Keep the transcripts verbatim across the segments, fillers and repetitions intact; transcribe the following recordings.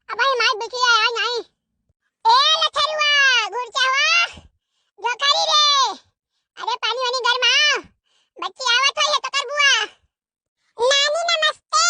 अबे माई बिटिया आई नाई। ए लछरुआ, घुरचहुआ, झोंकरी रे। अरे पानी वानी गरमाओ। बच्ची आवत है ये तो कर बुआ। नानी नमस्ते।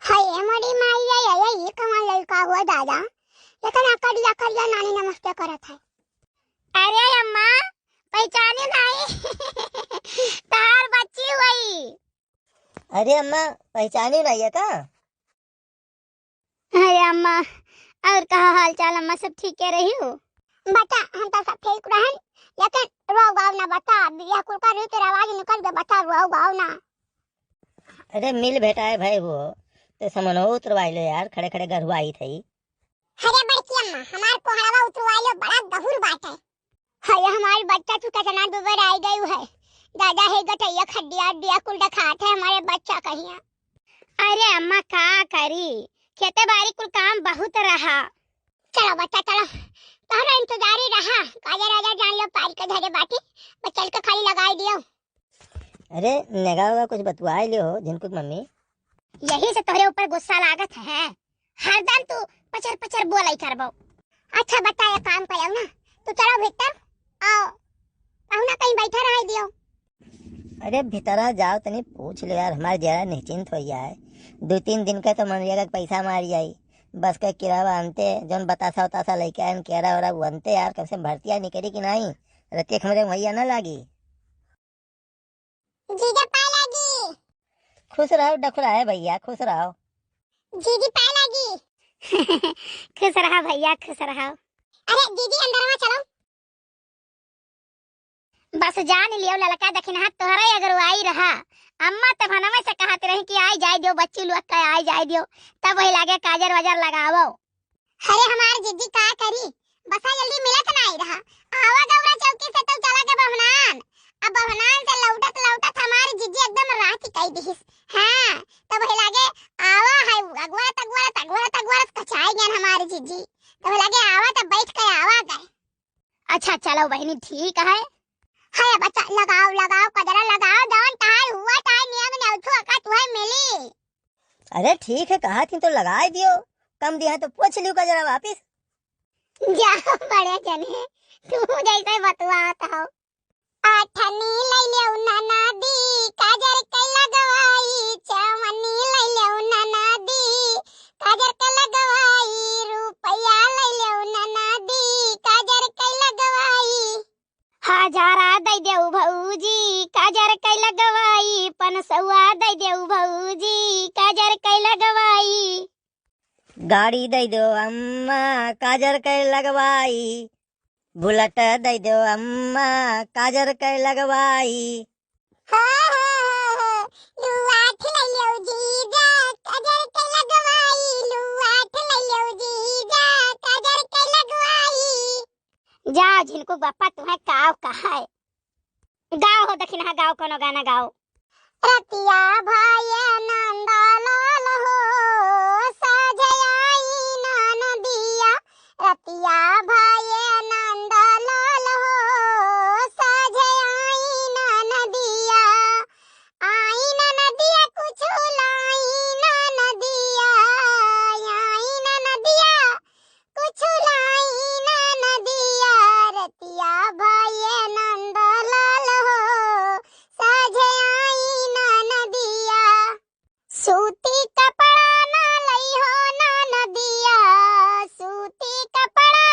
हाय मोरी माई, ये, ये, ये, ये कौन लड़का हुआ दादा? इतना करिया करिया नानी नमस्ते करत है। अरे अम्मा, पहचानी नहीं। तहार बच्ची हुई। अरे अम्मा, पहचानी नहीं है का? अरे अम्मा, और कहा हाल चाल अम्मा, सब ठीक है रही हो? बता, हम तो सब ठीक रहन, लेकिन रोग आओ ना बता, बिया कुल का रीति रिवाज निकल के बता, रोग आओ ना। अरे मिल भेटाए भाई हो, तो समनो उतरवाई लो यार, खड़े खड़े गरुआई थई। अरे बड़की अम्मा, हमार कोहड़वा उतरवाई लो, बड़ा गहुर बाटे। हाय, हमार बच्चा तू कितना दुबर आई गई है। दादा है गटैया खड्डिया अड्डिया कुल दिखात है हमारे बच्चा कहिया। अरे अम्मा का करी, खेते बारी कुल काम बहुत रहा। चलो बच्चा चलो, तोहरा इंतजारी रहा। गाजर वाजर जान लो पार के धरे बाटी, बस चल के खाली लगाई दियो। अरे नेगा वेगा कुछ बतुआई लियो हो झिनकुक मम्मी। यही से तोहरे ऊपर गुस्सा लागत है, हरदम तू पचर पचर बोलाई करबो। अच्छा बता, ये काम करो ना, तू चलो भीतर, आओ, पहुना कहीं बैठा रह दियो। अरे भीतरा जाओ, तनी पूछ लो यार, हमार जरा निश्चिंत हो जाए। दो तीन दिन का तो मनरेगा के पैसा मार जाई, बस का किरावा आनते, जौन बतासा उतासा लेके आए, केरा वेरा बनते यार, कम से कम भर्तिया निकली कि नहीं, रतिया के हमरे वहिया ना लागी। जीजा पाए लागी। खुश रहो डखुरा है भैया, खुश रहो। जीजी पाए लागी। खुश रहा भैया, खुश रहा। अरे जीजी अंदरवा चलो। बस जान लियो ललका दखिनहा तोहरा अगरुआई रहा। अम्मा त भनवे से कहत रही कि आई जाए दियो बच्ची लोग का, आई जाए दियो। तब वही लागे काजर वाजर लगावो। अरे हमार जिज्जी का करी, बसा जल्दी मिलत नाई रहा। आवा गौरा चौकी से तो चला के बहनान। अब बहनान से लौटत लौटत हमार जिज्जी एकदम रात कई दिहिस। हाँ, तब हे लागे आवा है अगवरत अगवरत अगवरत अगवरत कचाई गयन हमार जिज्जी। तब हे लागे आवा तब बैठ के आवा गए। अच्छा चलो बहनी ठीक है। है बच्चा लगाओ लगाओ कजरा लगाओ जौन तहार हुआ ताई नियम नेउथु अका तुहे मिली। अरे ठीक है, कहा थी तो लगाए दियो, कम दिया तो पोछ लियो कजरा वापिस। जा बड़े जने, तू जैसे बतुआत हो। आठनी लैलेउ ननदी, काजर के लगवाई, चावनी लैलेउ ननदी, काजर के लगवाई, रुपया लैलेउ ननदी, काजर के लगवाई। हजारा दइ देउ भौजी, काजर के लगवाई, पनसौआ दइ देउ भौजी, काजर के लगवाई। गाड़ी दइ देउ अम्मा, काजर के लगवाई, बुलेट दइ देउ अम्मा, काजर के लगवाई। हाँ, हाँ, हाँ, हाँ, लुआठ लइयो जीजा, काजर के लगवाई, लुआठ लइयो जीजा, काजर के लगवाई। जा झिनकू बापा तुहे काव कहाए। गाओ हो दखिनहा, गाओ कोनो गाना गाओ। रतिया भये नंदलाल हो, साझे आई ननदिया। रतिया भये नंदलाल हो, साझे आई ननदिया। आई ननदिया कुछ लाई ननदिया, आई ननदिया कुछ लाई ननदिया, रतिया भये नंदलाल हो, साझे आई ननदिया। सूती कपड़ा ना लइहो ननदिया, सूती कपड़ा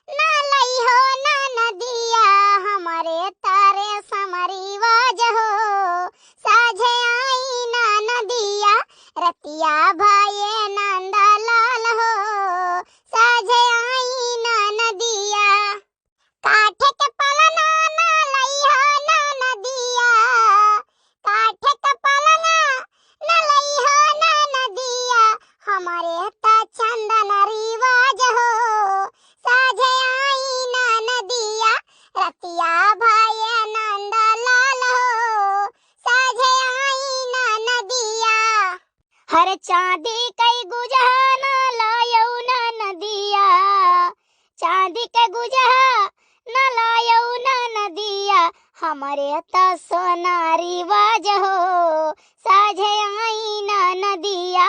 ना लइहो ननदिया, हमरे तारे समरी वाज हो, साझे आई ननदिया, रतिया भये नंदलाल हो, साझे आई ननदिया। काठे के पलना ना लइहो ननदिया, काठे के पलना ना लइहो ननदिया, हमरे त चंदन रिवाज हो, साझे आई ननदिया, रतिया भये नंदलाल हो, साझे आई ननदिया। हर चांदी कई गुजहा ना लायौ ननदिया, चांदी के गुजहा ना लायौ ननदिया, हमरे त सोना रिवाज हो, साझे आई ननदिया,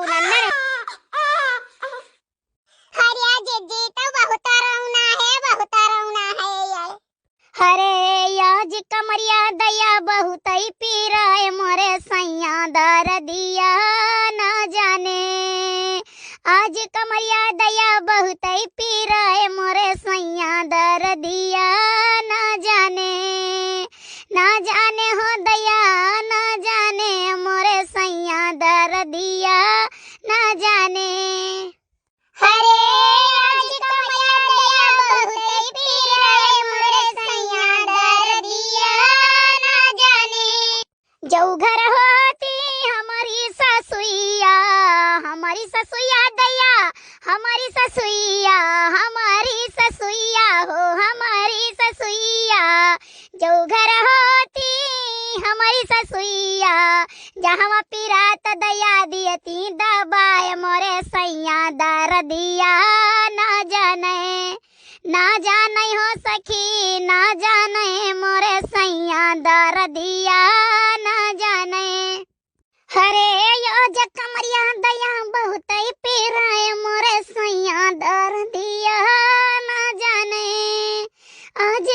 बाबू नन्ना। अरे जिज्जी तो बहुत रौना है, बहुत रौना है यार। अरे आज कमरिया दया बहुत ही पीरा है मोरे सैया दरदिया ना जाने। आज कमरिया दया बहुत ही पीरा है मोरे सैया दरदिया ना जाने। ना जाने हो दया ना जाने मोरे सैया दरदिया ना जाने। अरे आज कमरिया दया बहुत ही पीरा है मोरे सैया दरदिया ना जाने। जौ घर होती हमारी ससुइया, हमारी ससुइया दया, हमारी ससुइया, हमारी ससुइया हो, हमारी ससुइया। जौ घर होती हमारी ससुइया, जहवा पिरात दया दियती दबाए मोरे सैया दरदिया ना जाने। ना जाने हो सखी, ना जाने मोरे सैया दरदिया ना जाने। अरे यो जे कमरिया दया बहुत ही पीरा है मोरे सैया दरदिया ना जाने। आज